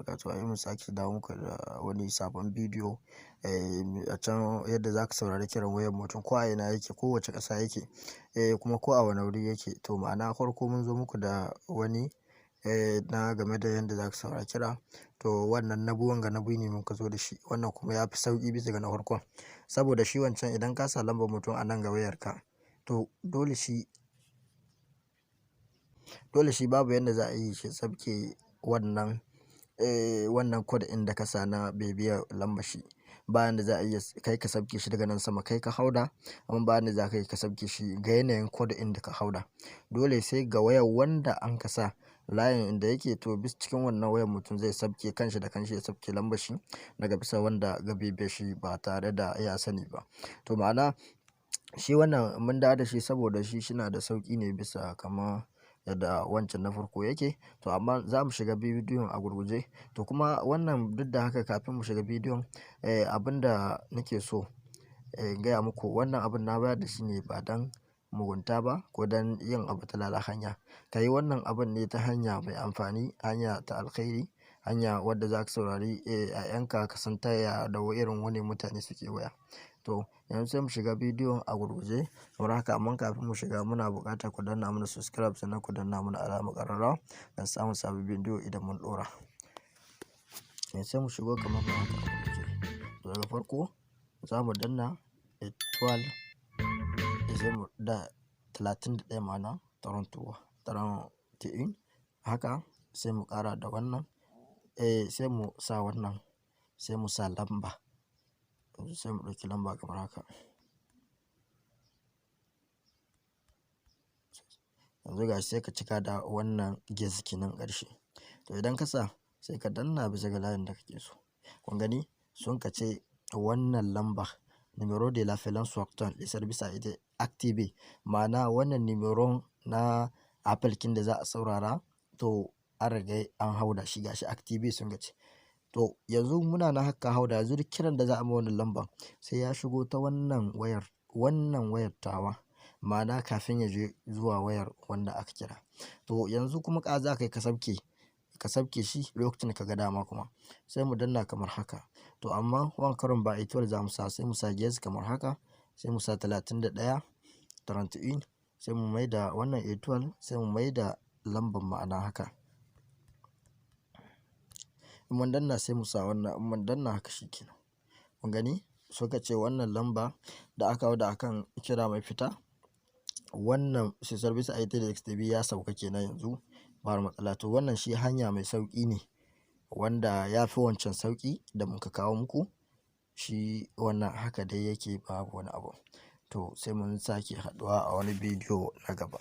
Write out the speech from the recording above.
Wato a yau mun sake dawo muku da wani sabon bidiyo, a can yadda za ka saurari kiran wayar mutum ko a ina yake, ko wace ƙasa yake, kuma ko a wane wuri yake. To ma'ana farko mun zo muku da wani na game da yadda za ka saurari kira. To wannan na biyu, wanga na biyu ne muka zo da shi. Wannan kuma ya fi sauƙi bisa ga na farkon. Saboda shi wancan, idan ka sa lambar mutum a nan ga wayarka, to dole shi babu yadda za a yi shi sabke wannan code ɗin da ka sa na bibiyar lambar shi. Bayan da za a iya kai ka sabke shi daga nan sama kai ka hauda, amma bayan da za ka yi ka sabke shi ga yanayin code ɗin da ka hauda. Dole sai ga wayar wanda an ka sa layin inda yake, to bis cikin wannan wayar mutum zai sabke kanshi da kanshi, ya sabke lambar shi daga bisa wanda ga bibiyar shi ba tare da ya sani ba. To ma'ana shi wannan mun dawo da shi saboda shi shina da sauƙi ne bisa kama yadda wancan na farko yake. To amma za mu shiga bidiyon a gurguje. To kuma wannan, duk da haka, kafin mu shiga bidiyon, abin da nake so in gaya muku, wannan abun na bayar da shi ne ba don mugunta ba ko don yin abu ta lala hanya. Ka yi wannan abun ne ta hanya mai amfani, hanya ta alkhairi, hanya wadda za ka saurari 'ya'yanka, ka san ta ya da irin wane mutane suke waya. To yanzu sai mu shiga bidiyon a gurguje kamar haka. Amma kafin mu shiga, muna buƙatar ku danna mana subscribe, sannan ku danna mana alamar ƙararrawa don samun sabbin bidiyo idan mun ɗora. Yanzu sai mu shigo kamar haka a gurguje. To daga farko za mu danna étoile, sai mu da 31, ma'ana 33, 31 haka, sai mu ƙara da wannan, sai mu sa wannan, sai mu sa lamba. Yanzu sai mu ɗauki lamba kamar haka. Yanzu gashi, sai ka cika da wannan dièse kenan ƙarshe. To idan ka sa, sai ka danna bisa ga layin da kake so. Kun gani, sun ka ce wannan lamba, numéro de l'appelant sortant, le service a été activé. Ma'ana wannan numéro na appel kin da za a saurara, to an riga an hauda shi, gashi activé sun ka ce. To yanzu muna nan haka hauda, yanzu duk kiran da za a ma wannan lamban sai ya shigo ta wannan wayar tawa. Ma'ana kafin ya je zuwa wayar wanda aka kira. To yanzu kuma ka za ka yi ka sabke shi lokacin da ka ga dama kuma. Sai mu danna kamar haka. To amma wannan karon ba étoile za mu sa, sai mu sa dièse kamar haka, sai mu sa 31, 31, sai mu mai da wannan étoile, sai mu mai da lambar, ma'ana haka. In mun danna, sai mu sa wannan, in mun danna haka, shi kenan. Kun gani, suka ce wannan lamba da aka hauda akan kira mai fita, wannan service a été désactivé, ya sauka kenan, yanzu ba matsala. To wannan shi hanya mai sauƙi ne wanda ya fi wancan sauƙi da muka kawo muku. Shi wannan haka dai yake, babu wani abu. To sai mun sake haɗuwa a wani bidiyo na gaba.